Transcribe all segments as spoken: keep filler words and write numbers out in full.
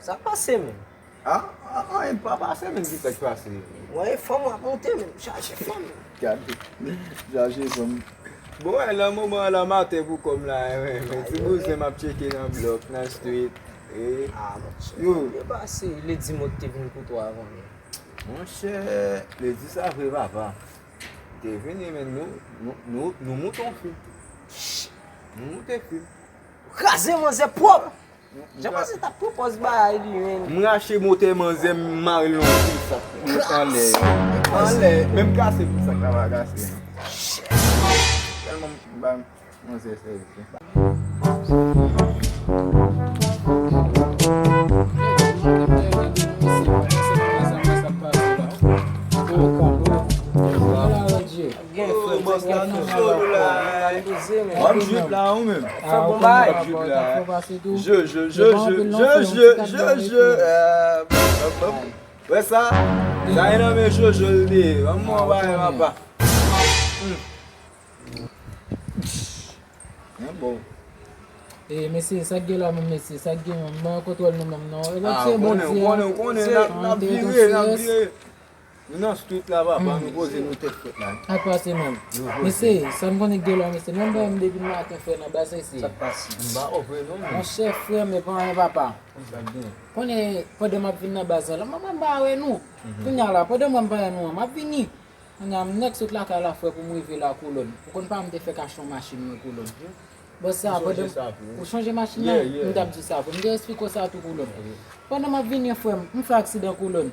Sa k pase menm? Ah, ah, anyen pa pase menm, ki sa k pase? Mwen, fanm w ap monte menm, chaje fanm. Gade, chaje fanm. Bon, wè, nan moman an la, m atè pou kò m la, wi, men ti bouzen m ap tcheke nan blòk, nan street. E, ah, monchè, yo, byen pase, Lady Mo te vin kote w avan menm. Monchè, Lady sa vre papa. Te vini, men nou, nou, nou, nou moute yon fim. Nou moute fim. Kraze manzè pwòp! Jan panse t ap pran pòz bagay li menm. M rache motè manzè, m mare l nan kou sa. Anlè. Anlè. Menm kase pou sa k la pa kase. Tèlman m ba manzè sèvis. Gen frè, bòs la, nou sou nou la. W ap drip la, ou menm? Fè bon bagay. W ap drip la. Je, je, je, je, je, je, je, je, euh, bòp, bòp, bòp. Wè sa? Sa e nan men Jojo l te ye. Ban m wè yon bagay papa. Men bon. E, mesye, sa k gen la menm, mesye? Sa k gen menm? Ban kontwòl nou menm, non. E, ah, se bon, konnen, konnen, konnen, n ap, n ap vire, n ap vire. Nou nan street la, papa, nou poze nou tèt frèt la. Sa k pase menm? Mesye, sa m konnen k gen la, mesye. Menm mwen menm depi maten frè nan baz la, mesye. Sa k pase? M pa ofre non, men. Monchè, frè m, e pa anyen, papa. Sa k gen? Konnen, pandan m ap vin nan baz la, la, m pa wè nou. Kounye a la, pandan mwen m pa wè nou an, m ap vini. Kounye a, m nèk sot lakay la, frè, pou m rive la, Kolòn. Ou konn pa m te fèk achte yon machin, mwen, Kolòn. Bon, sa, pandan ou chanje machin nan, m t ap di sa, frè. M te eksplike w sa tou, Kolòn. Pandan m ap vini, frè m, m fè aksidan, Kolòn.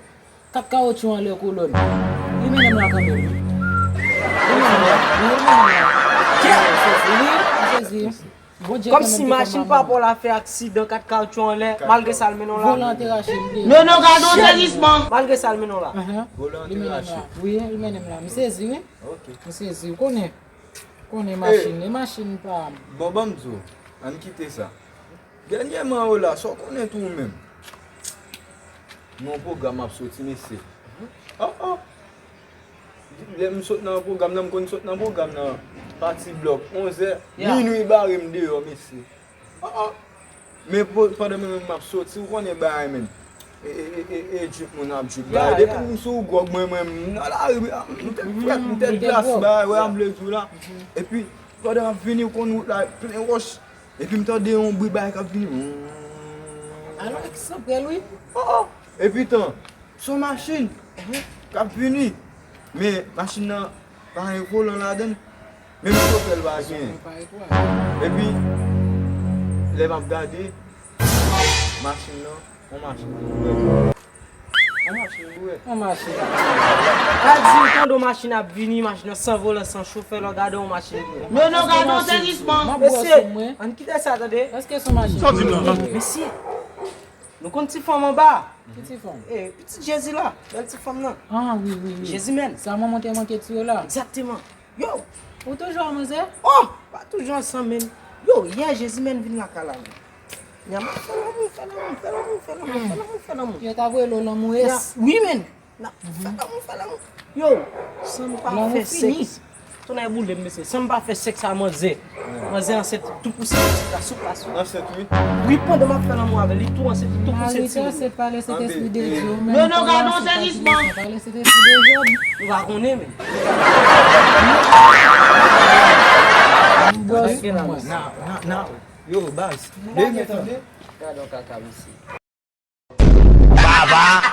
Kat kawotchou anlè, Kolòn. Li mennen m la kanmenm, wi. Li mennen m la, wi, li mennen m la. M sezi, wi, m sezi. Bondye kanmenm te fè m mal. Kòmsi machin papa w la fè aksidan, kat kawotchou anlè, malgre sa l mennen w la. Volan te rache, m te... Non, non, gade yon sezisman. Malgre sa l mennen w la. Volan te rache. Wi, li mennen m la. M sezi, wi. M sezi, w konnen. Konnen machin, e machin pa m. Bon, ban m di w, ann kite sa. Dènyèman yo la, sa w konnen tou ou menm. Nan yon pwogram m ap soti, mesye. Oh, oh. Lè m sot nan pwogram nan, m konn sot nan pwogram nan pati blòk onzè, minwi bare m deyò, mesye. Oh, oh. Men po-, pandan mwen menm m ap soti, ou konnen bagay menm. E, e, e, e, e, drip moun ap drip bagay. Depi m sou gwòg, mwen, mwen, m nan lari, m tèt frèt, m tèt glas, bagay, wè, m vle di w la. Epi, pandan m ap vini, ou konn wout la plen wòch. Epi m tande yon bri bagay k ap vini. Alò, ki san prèl, wi. Oh, oh. Epi tan, se yon machin k ap vini. Men machin nan pa gen volan ladan l. Menm chofè l pa gen. Epi, lè m ap gade, machin nan, yon machin tou dwèt. Yon machin dwèt. Yon machin. Sa di ou tande yon machin ap vini, machin nan san volan, san chofè, lè w gade yon machin dwèt. Non, non, gade yon sezisman. Mesye, ann kite sa, tande. Èske se yon machin? Sa w di m nan? Mesye, nou konn ti fanm anba? Ki ti fanm? E, pitit Jezi la, bèl ti fanm nan. Ah, wi, wi, wi. Jezimèn. Sa manman te manke tire la? Egzakteman. Yo! Ou toujou a manzè? Oh! Pa toujou ansanm, menm. Yo, yè Jezimèn vin lakay la, menm. Nèg ap fè lanmou, fè lanmou, fè lanmou, fè lanmou, fè lanmou, fè lanmou. Yo ta voye lo lanmou es. Wi, menm. N ap fè lanmou, fè lanmou. Yo, san m pa fè sèks. Tonnè boule m, mesye. San m pa fè sèks a manzè. Manzè ansent tou pouse pitit la sou plas, wi. Ansent, wi. Wi, pandan m ap fè lanmou avè l, li tou ansent, li tou pouse ti moun. Ansent pa le Sentespri de Dye. Non, non, gade yon sezisman. Pa le Sentespri de Dye. Ou pa konnen, men. Nan, nan, nan. Yo, baz. Gade yon kaka, mesye. Baba.